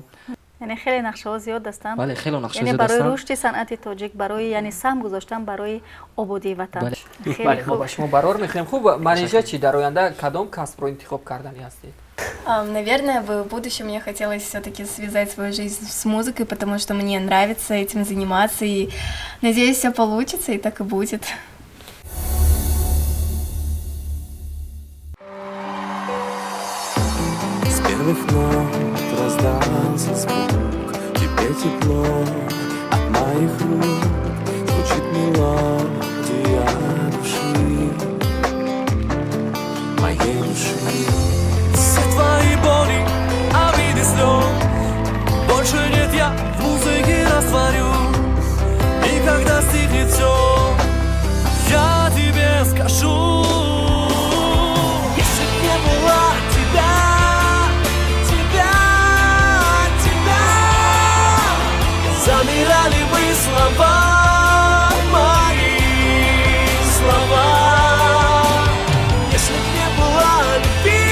Яъне хеле нақшаҳо зиёд ҳастанд. Бале, хеле нақшаҳо яъне зиёд барои ҳастанд. Рушди санъати тоҷик, барои яъне саҳм гузоштан барои ободии ватан. Хеле Бале, мо хуб. ба шумо барор мехоҳем. Хуб, Манижа чӣ, дар оянда кадом касбро интихоб карданӣ ҳастед? Наверное, в будущем мне хотелось все-таки связать свою жизнь с музыкой, потому что мне нравится этим заниматься, и надеюсь, все получится, и так и будет. С первых нот раздался звук, тебе тепло от моих рук, звучит мелодия души, моей души. Все твои боли, обиды, слез больше нет, я в музыке растворюсь. И когда стихнет все, я тебе скажу: если б не было тебя, тебя, тебя, замирали бы слова мои, слова. Если б не было любви,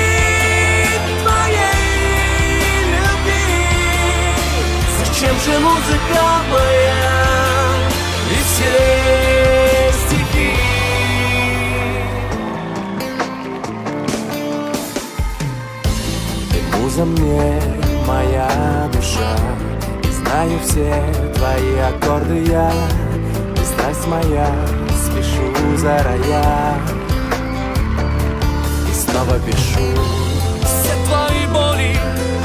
твоей любви, зачем же музыка моя и все стихи? Ты муза мне, моя душа, и знаю все твои аккорды я, и страсть моя, спешу за рояль и снова пишу. Все твои боли,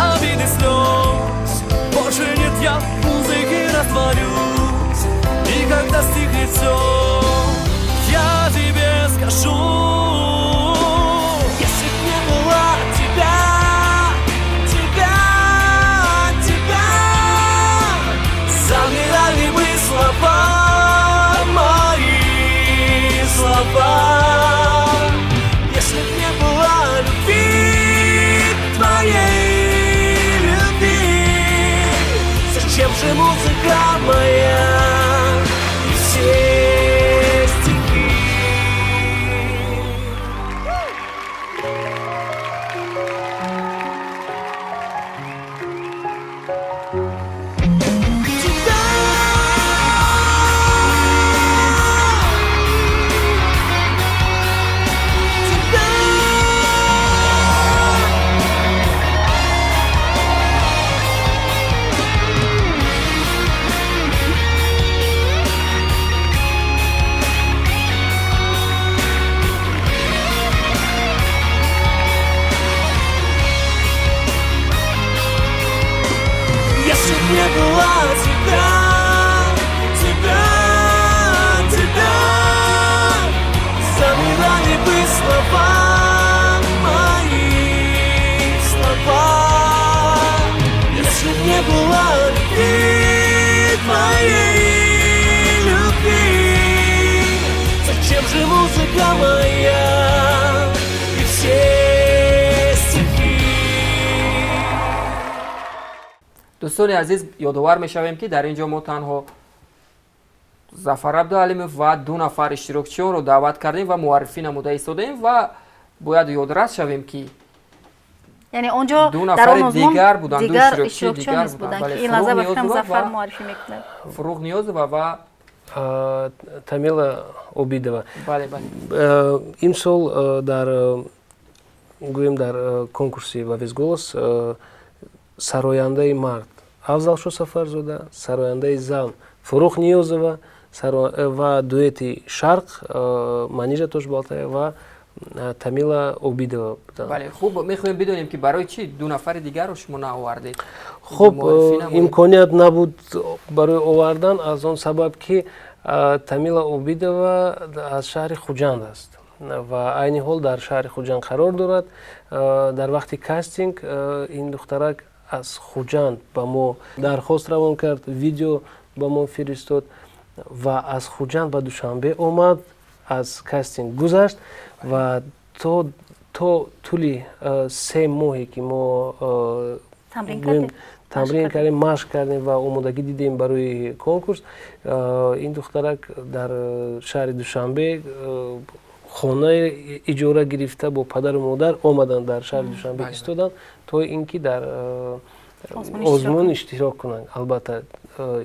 обиды, слез больше нет, я в музыке растворюсь. И когда стихнет все, я тебе скажу: если б не было тебя, тебя, тебя, замирали бы слова мои, слова. Если б не было любви, твоей любви, зачем же музыка моя и все стихи? Если б не было тебя, тебя, тебя, замирали бы слова мои, слова. Если б не было любви, твоей любви, зачем же музыка моя и все стихи. Дӯстони азиз, ёдовар мешавем, ки дар ин ҷо мо танҳо Зафар Абдуалимов ва ду нафар иштирокчиёнро даъват кардем ва муаррифӣ намуда истодаем ва бояд ёдрас шавем, ки яъне он ҷо ду нафари дигар буданд, ду иштирокчии дигар буданд, ки ин лаҳза ба фикрам Зафар муаррифӣ мекунад. Фуруғ Ниёзова ва Тамила Обидова. Бале, бале. Имсол дар, гӯем, дар конкурси «Во весь голос» сарояндаи мард Афзалшо Сафарзода, сарояндаи зан Фуруғ Ниёзова ва дуэти «Шарқ» Манижа Тошбалтаева ва Тамила Обидова буданд. Бале, хуб, мехоҳем бидонем, ки барои чӣ ду нафари дигарро шумо наовардед? Хуб, имконият набуд барои овардан, аз он сабаб ки Тамила Обидова аз шаҳри Хуҷанд аст ва айни ҳол дар шаҳри Хуҷанд қарор дорад. Дар вақти кастинг ин духтарак аз Хуҷанд ба мо дархост равон кард, видео ба мо фиристод ва аз Хуҷанд ба Душанбе омад, аз кастинг гузашт ва то тӯли 3 моҳе ки мо тамрин кардем, машқ кардем ва омодагӣ дидем барои конкурс, ин духтарак дар шаҳри Душанбе хонаи иҷора гирифта, бо падару модар омаданд, дар шаҳри Душанбе истоданд, то ин ки дар озмун иштирок кунанд. Албатта,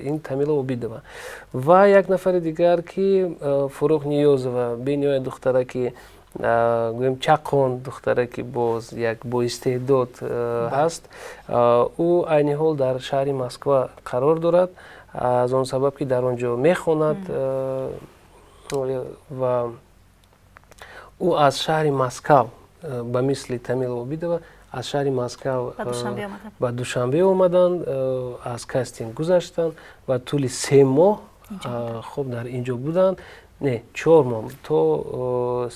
ин Тамила Обидова ва як нафари дигар, ки Фуруғ Ниёзова, бениҳоят духтараки, гӯем, чақон, духтараки боз як боистеъдод ҳаст. Ӯ айни ҳол дар шаҳри Москва қарор дорад, аз он сабаб ки дар он ҷо мехонад, ва ӯ аз шаҳри Москав, ба мисли Тамила Обидова, аз шаҳри Москав ба Душанбе омаданд, аз кастинг гузаштанд ва тӯли 3 моҳ, хуб, дар ин ҷо буданд. Не, 4 моҳ, то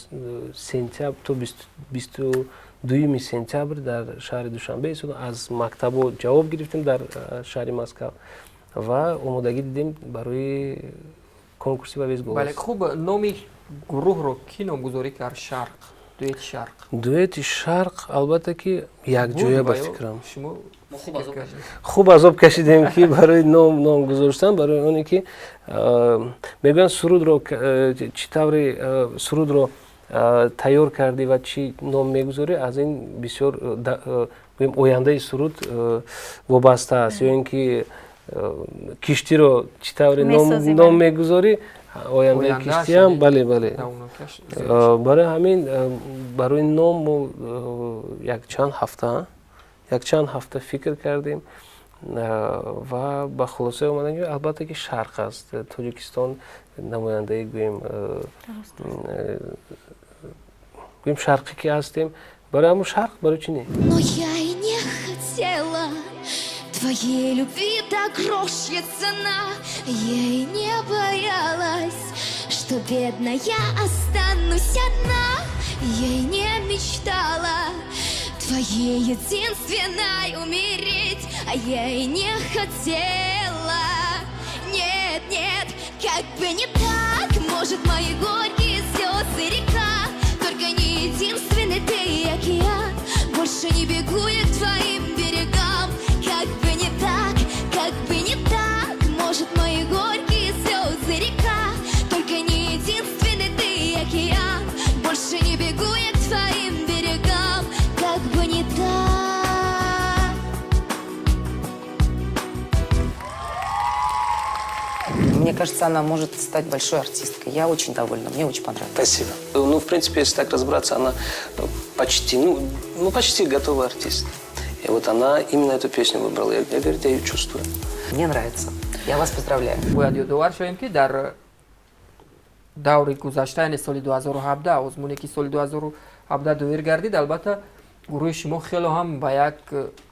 сентябр, то 22-юми сентябр дар шаҳри Душанбе истоданд. Аз мактабо ҷавоб гирифтем дар шаҳри Москав ва омодагӣ дидем барои конкурси «Во весь голос». Бале, хуб, номи гурӯҳро кӣ номгузорӣ кард, «Шарқ», дуэти «Шарқ»? Дуэти «Шарқ», албатта, ки якҷоя, ба фикрам, хуб азоб кашидем, ки барои ном гузоштан, барои оне ки мегӯянд, сурудро чӣ тавре сурудро тайёр кардӣ ва чӣ ном мегузорӣ, аз ин бисёр, гӯем, ояндаи суруд вобаста аст, ё ин ки киштиро чӣ тавре ном мегузорӣ, ояндаи киштиам. Бале, барои ҳамин барои ном мо якчанд ҳафта фикр кардем ва ба хулосае омадем, ки албатта ки «Шарқ» аст. Тоҷикистон намояндаи, гӯем, шарқӣ ки ҳастем, барои ҳамун «Шарқ», барои чӣ не? Но я и не хотела твоей любви, да грош ей цена. Я и не боялась, что бедная останусь одна. Я и не мечтала твоей единственной умереть, а я и не хотела. Нет, нет, как бы не так, может, мои горькие слезы река, только не единственный ты океан. Больше не бегу я к твоим берегам. Как бы не так, как бы не так, может, мои горькие слезы река, только не единственный ты океан. Больше не бегу я к твоим берегам. Как бы не так. Мне кажется, она может стать большой артисткой. Я очень довольна, мне очень понравилось. Спасибо. Ну, в принципе, если так разобраться, она почти, ну, почти готовый артист. И вот она именно эту песню выбрала. Я, говорит, я ее чувствую. Мне нравится. Я вас поздравляю. Бояд ёдовар шавем, ки дар даври гузашта, яъне соли 2017, озмуне ки соли 2017 доир гардид, албатта, гурӯҳи шумо хело ҳам ба як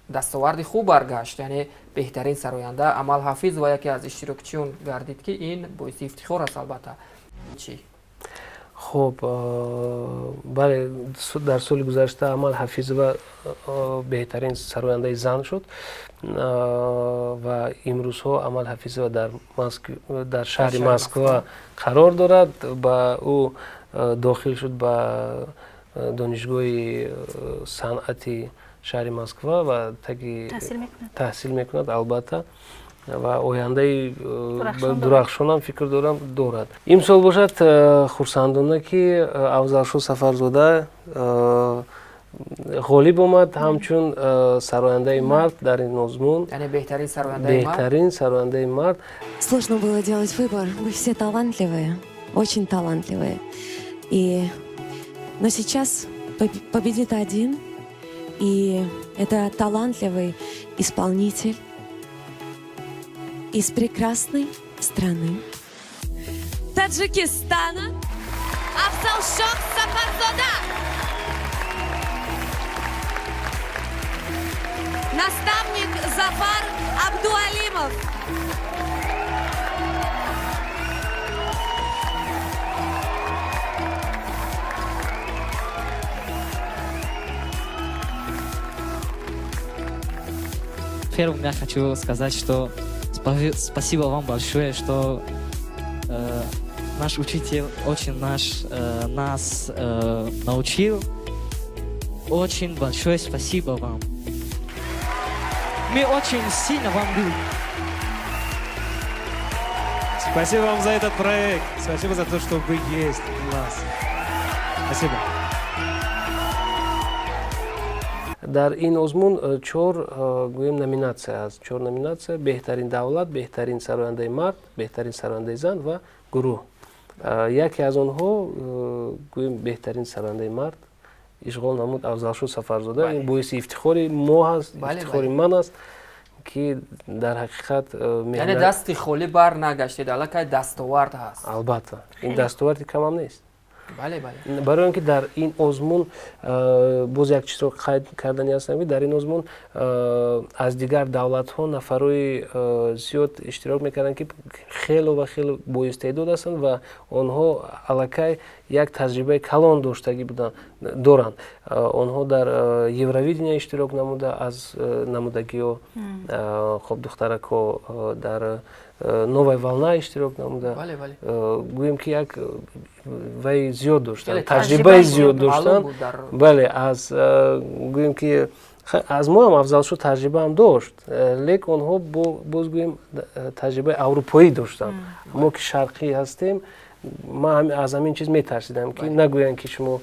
дастоварди хуб баргашт, яъне беҳтарин сароянда Амал Ҳафизова яке аз иштирокчиён гардид, ки ин боиси ифтихор аст, албатта, чӣ? Хуб, бале, дар соли гузашта Амал Ҳафизова беҳтарин сарояндаи зан шуд ва имрӯзҳо Амал Ҳафизова дар шаҳри Москва қарор дорад. Ба ӯ Дохил шуд ба донишгоҳи санъати шаҳри Москва ва таги таҳсил мекунад, албатта, ва ояндаи дурахшонам фикр дорам дорад. Имсол бошад, хурсандона, ки Афзалшоҳ Сафарзода ғолиб омад ҳамчун сарояндаи мард дар ин озмун. Яъне беҳтарин сарояндаи мард. Беҳтарин сарояндаи мард. Сложно было делать выбор. Вы все талантливые, очень талантливые. И но сейчас победит один, и это талантливый исполнитель из прекрасной страны Таджикистана Афзалшох Сафарзода. Наставник Зафар Абдуалимов. Первым я хочу сказать, что спасибо вам большое, что наш учитель очень нас научил. Очень большое спасибо вам. Мы очень сильно вам любим. Спасибо вам за этот проект. Спасибо за то, что вы есть у нас. Спасибо. Дар ин озмун чор гӯем номинатсия аст, чор номинатсия: беҳтарин давлат, беҳтарин сарояндаи мард, беҳтарин сарояндаи зан ва гурӯҳ. Яке аз онҳо, гӯем, беҳтарин сарояндаи мард ишғол намуд Афзалшоҳ Сафарзода. Ин боиси ифтихори мо ҳаст, ифтихори ман аст, ки дар ҳақиқат Яъне дасти холӣ бар нагаштед, аллакай дастовард ҳаст. Албатта, ин дастоварди камам нест. бале бале Барои он ки дар ин озмун боз як чизро қайд кардани ҳастам, ки дар ин озмун аз дигар давлатҳо нафарҳои зиёд иштирок мекарданд, ки хело ва хело боистеъдод ҳастанд ва онҳо аллакай як таҷрибаи калон доштагӣ буданд, доранд. Онҳо дар Евровидения иштирок намуда аз намудагиҳо, хоб, духтаракҳо дар Новая волна иштирок намуда, гӯем ки як вай зиёд доштанд, таҷрибаи зиёд доштанд. Бале, аз гӯем ки аз мо ҳам Афзалшоҳ таҷрибаам дошт, лек онҳо боз гӯем таҷрибаи аврупоӣ доштанд. Мо ки шарқӣ ҳастем, ман аз ҳамин чиз метарсидам, ки нагӯянд, ки шумо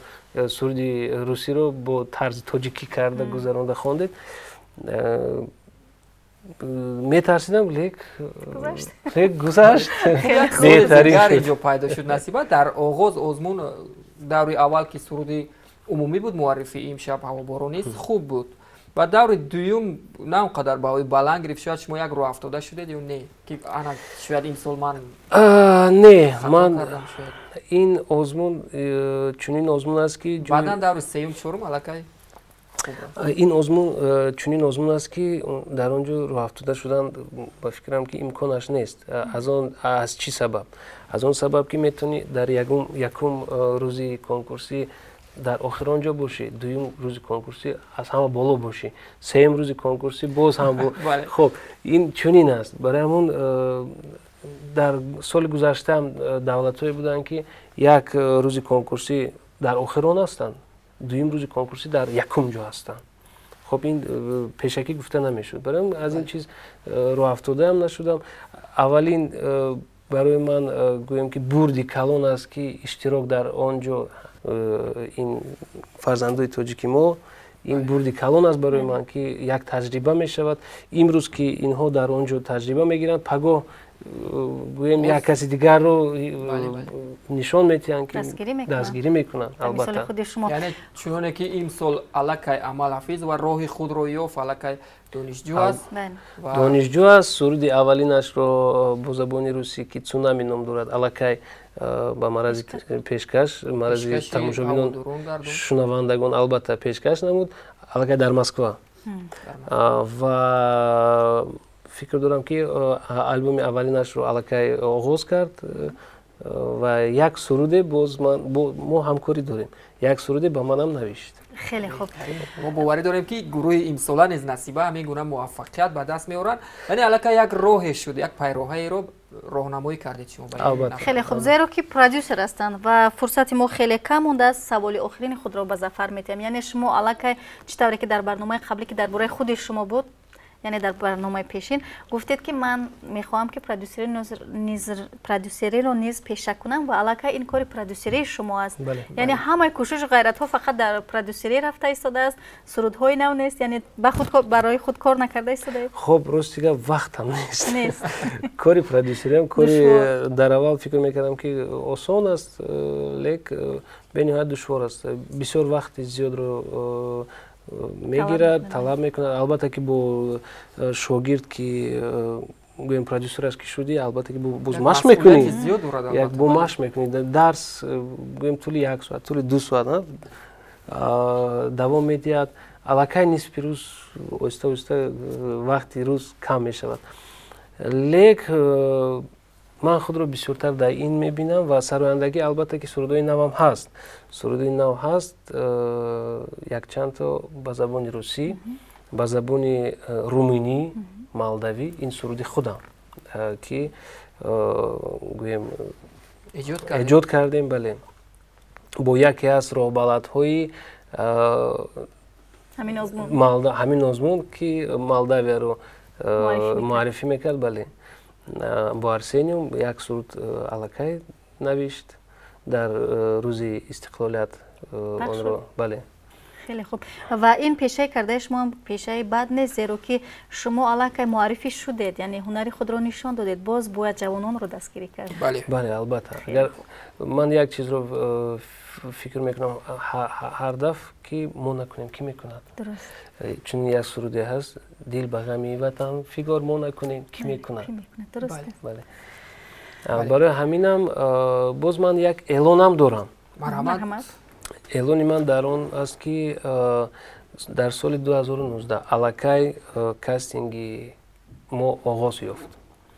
суруди русиро бо тарзи тоҷикӣ карда гузаронда хондед. Метарсидам, лек гузашт. Беҳтарин инҷо пайдо шуд, Насиба. Дар оғоз озмун, даври аввал, ки суруди умумӣ буд, муаррифии «Имшаб ҳаво боронист» хуб буд ва даври дуюм на он қадар баҳои баланд гирифт. Шояд шумо як роҳафтода шудед ё не, ки ана шояд имсол ман Не, ман ин озмун чунин озмун аст, ки Баъдан даври сеюм, чорум аллакай. Ин озмун чунин озмун аст, ки дар он ҷо роҳафтода шудан, ба фикрам, ки имконаш нест. Аз он аз чӣ сабаб? Аз он сабаб, ки метавонӣ дар якум рӯзи конкурсӣ дар охирон ҷо бошӣ, дуюм рӯзи конкурсӣ аз ҳама боло бошӣ, сеюм рӯзи конкурсӣ боз ҳам. Хоб, ин чунин аст. Барои ҳамон дар соли гузаштаам давлатҳое буданд, ки як рӯзи конкурсӣ дар охирон ҳастанд, дуюм рӯзи конкурсӣ дар якум ҷо ҳастанд. Хоб, ин пешакӣ гуфта намешуд. Барои аз ин чиз роҳафтодаам нашудам. Аввалин барои ман гӯем ки бурди калон аст, ки иштирок дар он ҷо ин фарзандои тоҷики мо, ин бурди калон аст барои ман, ки як таҷриба мешавад. Имрӯз ки инҳо дар он ҷо таҷриба мегиранд, пагоҳ гӯем як каси дигарро нишон медиҳанд, ки дастгирӣ мекунанд, албатта. Яъне чуноне ки имсол аллакай Амал Ҳафизова роҳи худро ёфт, аллакай донишҷӯ аст. Донишҷӯ аст. Суруди аввалинашро бо забони русӣ, ки «Цунами» ном дорад, аллакай ба марази пешкаш, марази тамошобинон, шунавандагон, албатта, пешкаш намуд аллакай дар Москва. Ва фикр дорам, ки албоми аввалинашро аллакай оғоз кард ва як суруде боз мо ҳамкорӣ дорем, як суруде ба манам навишт. Хеле хуб. Мо боварӣ дорем, ки гурӯҳи имсола низ Насиба ҳамин гуна муваффақият ба даст меоранд. Яъне аллакай як роҳе шуд, як пайроҳаеро роҳнамоӣ кардед шумо. Хеле хуб, зеро ки продюсер ҳастанд ва фурсати мо хеле кам мондааст, саволи охирини худро ба Зафар метиҳам. Яъне шумо аллакай, чӣ тавре ки дар барномаи қаблӣ, ки дар бораи худи шумо буд, яъне дар барномаи пешин гуфтед, ки ман мехоҳам, ки продюсериро низ пеша кунам, ва аллакай ин кори продюсерии шумо аст. Яъне ҳамаи кӯшишу ғайратҳо фақат дар продюсерӣ рафта истодааст, сурудҳои нав нест, яъне ба худ барои худ кор накарда истодаед? Хоб, рости гап, вақтам нест. Нест. Кори продюсериам кори дар аввал фикр мекардам, ки осон аст, лек бениҳоят душвор аст. Бисёр вақти зиёдро мегирад, талаб мекунад. Албатта ки бо шогирд, ки гӯем продюсер аст, ки шудӣ, албатта ки боз машқ мекунӣ, як бо машқ мекунӣ. Дарс гӯем тӯли як соат, тӯли 2 соат давом медиҳад. Аллакай нисфи рӯз, оҳиста оҳиста вақти рӯз кам мешавад. Лек ман худро бисёртар дар ин мебинам ва сарояндагӣ. Албатта ки сурудҳои навам ҳаст, суруди нав ҳаст, якчандто ба забони русӣ, ба забони руминӣ, молдавӣ. Ин суруди худам, ки гӯем эҷод кардем, бале, бо яке аз роҳбаладҳои ҳамин озмун, ки Молдавияро муаррифӣ мекард, бале, бо Арсениум як суруд аллакай навишт дар рӯзи истиқлолият онро, бале. Хеле хуб. Ва ин пешаи кардаи шумо ҳам пешаи бад нест, зеро ки шумо аллакай муаррифӣ шудед, яъне ҳунари худро нишон додед, боз бояд ҷавононро дастгирӣ кард. Бале, албатта. Агар ман як чизро фикр мекунам ҳар дафъ, ки мо накунем, кӣ мекунад? Чун як суруде ҳаст: «Дил ба ғами ватан фигор мо накунем, кӣ мекунад?» Бале, барои ҳаминам боз ман як эълонам дорам. Марҳамат. Эълони ман дар он аст, ки дар соли 2019 аллакай кастинги мо оғоз ёфт.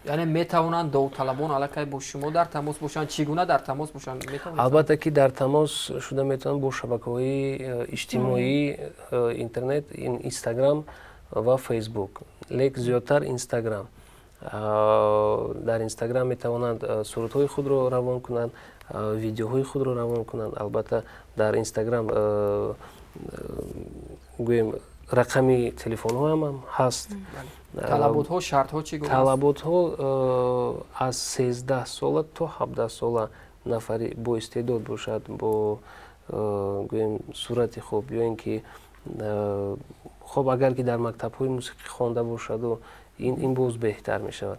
Яъне метавонанд довталабон аллакай бо шумо дар тамос бошанд? Чӣ гуна дар тамос бошанд? Албатта ки дар тамос шуда метавонанд бо шабакаҳои иҷтимоӣ, интернет, Инстаграм ва Фейсбук, лек зиёдтар Инстаграм. Дар Инстаграм метавонанд сурудҳои худро равон кунанд, видеоҳои худро равон кунанд. Албатта, дар Инстаграм гӯем рақами телефонҳоам ҳаст. Талаботҳо, шартҳо чӣ гуна? Талаботҳо: аз 13 сола то 17 сола нафари боистеъдод бошад, бо гӯем сурати хуб, ё ин ки хоб, агар ки дар мактабҳои мусиқӣ хонда бошаду, ин боз беҳтар мешавад.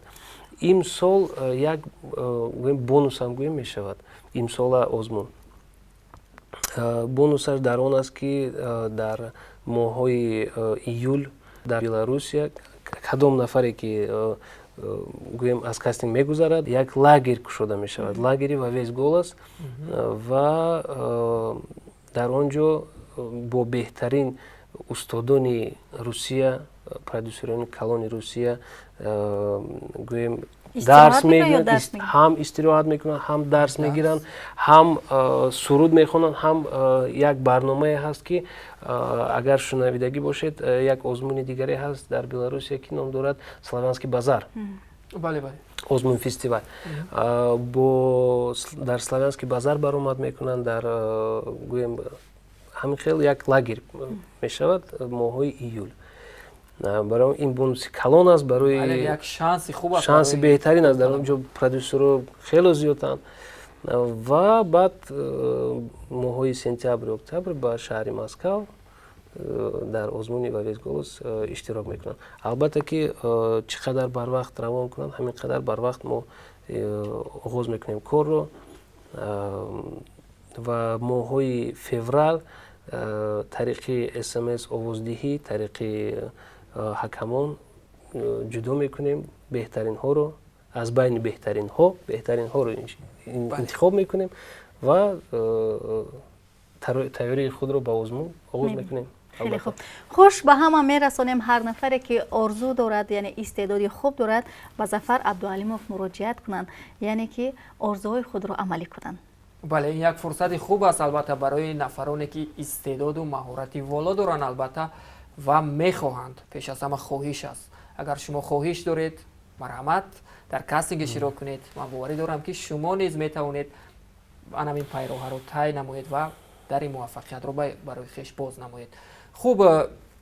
Имсол як гӯем бонусам гӯем мешавад. Имсола озмун бонусаш дар он аст, ки дар моҳҳои июл дар Беларусия кадом нафаре ки гӯем аз кастинг мегузарад, як лагер кушода мешавад, лагери «Во весь голос», ва дар он ҷо бо беҳтарин устодони Русия, продюсерони калони Русия гӯем дарс мегиранд, ҳам истироҳат мекунанд, ҳам дарс мегиранд, ҳам суруд мехонанд, ҳам як барномае ҳаст, ки агар шунавидагӣ бошед, як озмуни дигаре ҳаст дар Беларусия, ки ном дорад «Славянский базар», озмун фестивал. Бо дар «Славянский базар» баромад мекунанд. Дар гӯем ҳамин хел як лагер мешавад моҳҳои июл. Барои ин бонуси калон аст, барои як шанси хуб аст. Шанси беҳтарин аст. Дар он ҷо продюсерро хело зиёданд. Ва баъд моҳҳои сентябр, октябр ба шаҳри Москав дар озмуни «Во весь голос» иштирок мекунанд. Албатта ки чӣ қадар барвақт равон кунанд, ҳамин қадар барвақт мо оғоз мекунем корро ва моҳҳои феврал тариқи СМС овоздиҳӣ, тариқи ҳакамон ҷудо мекунем беҳтаринҳоро, аз байни беҳтаринҳо беҳтаринҳоро интихоб мекунем ва тайёрии худро ба озмун оғоз мекунем. Хеле хуб. Хуш ба ҳама мерасонем: ҳар нафаре ки орзу дорад, яъне истеъдоди хуб дорад, ба Зафар Абдуалимов муроҷиат кунанд, яъне ки орзуҳои худро амалӣ кунанд. Бале, ин як фурсати хуб аст, албатта, барои нафароне ки истеъдоду маҳорати воло доранд, албатта, ва мехоҳанд. Пеш аз ҳама хоҳиш аст. Агар шумо хоҳиш доред, марҳамат, дар кастинг иштирок кунед. Ман боварӣ дорам, ки шумо низ метавонед анамин пайроҳаро тай намоед ва дари муваффақиятро барои хеш боз намоед. Хуб,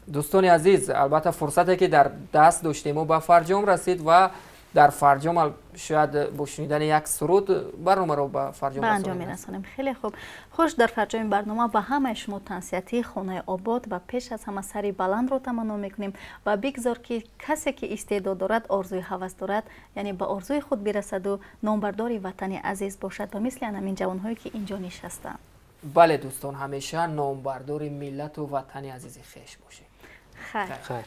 дӯстони азиз, албатта, фурсате ки дар даст доштему ба фарҷом расид ва дар фарҷом шояд бо шунидани як суруд барномаро ба фарҷом ба анҷом мерасонем. Хеле хуб. Хуш, дар фарҷоми барнома ба ҳамаи шумо тансиҳатии хонаи обод ва пеш аз ҳама сари баландро таманно мекунем ва бигзор, ки касе ки истеъдод дорад, орзуи ҳавас дорад, яъне ба орзуи худ бирасаду номбардори ватани азиз бошад ба мисли анамин ҷавонҳое ки инҷо нишастанд. Бале, дӯстон, ҳамеша номбардори миллату ватани азизи хеш бошед. Хайр. Хайр.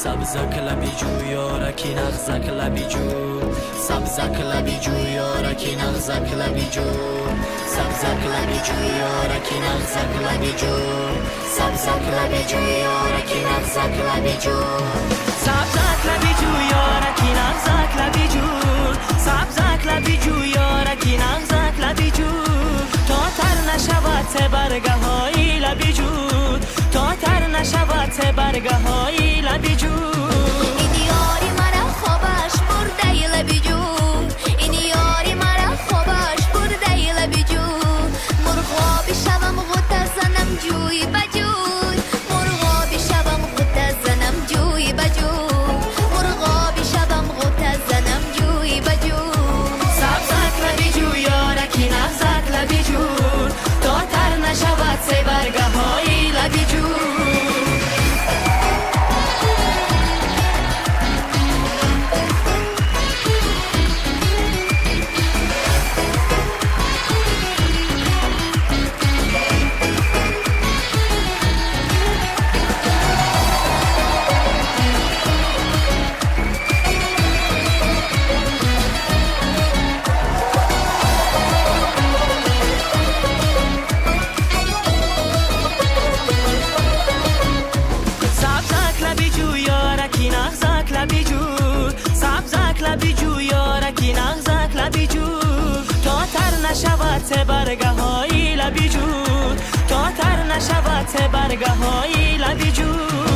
Сабзак лаби ҷӯёраки нағзак лаби ҷӯ, сабзак лаби ҷӯёраки нағзак лаби ҷӯ, сабзак лаби ҷӯёраки нағзак лаби ҷӯ, сабзак лаби ҷӯёраки нағзак лаби ҷӯ, сабзак лаби ҷӯёраки нағзак лаби ҷӯ, сабзак лаби ҷӯёраки нағзак лаби ҷӯ, то тар нашавад се баргаҳои лаби ҷӯ, то тар нашавад се баргаҳои лаби ҷӯ. Ин ёри мара хобаш бурдаи лаби ҷӯ, ин ёри мара хобаш бурдаи лаби ҷӯ, мурғоби шавам ғута занам ҷӯй ба ҷӯй, мурғоби шавам ғута занам ҷӯй ба ҷӯй, мурғоби шавам ғута занам ҷӯй ба ҷӯй. Сабзак лаби ҷӯёраки нағзак лаби ҷӯ, то тар нашавад се баргаҳои лаби ҷӯ. Нашавад се баргаҳои лаби ҷӯ, то тар нашавад се баргаҳои лаби ҷӯ.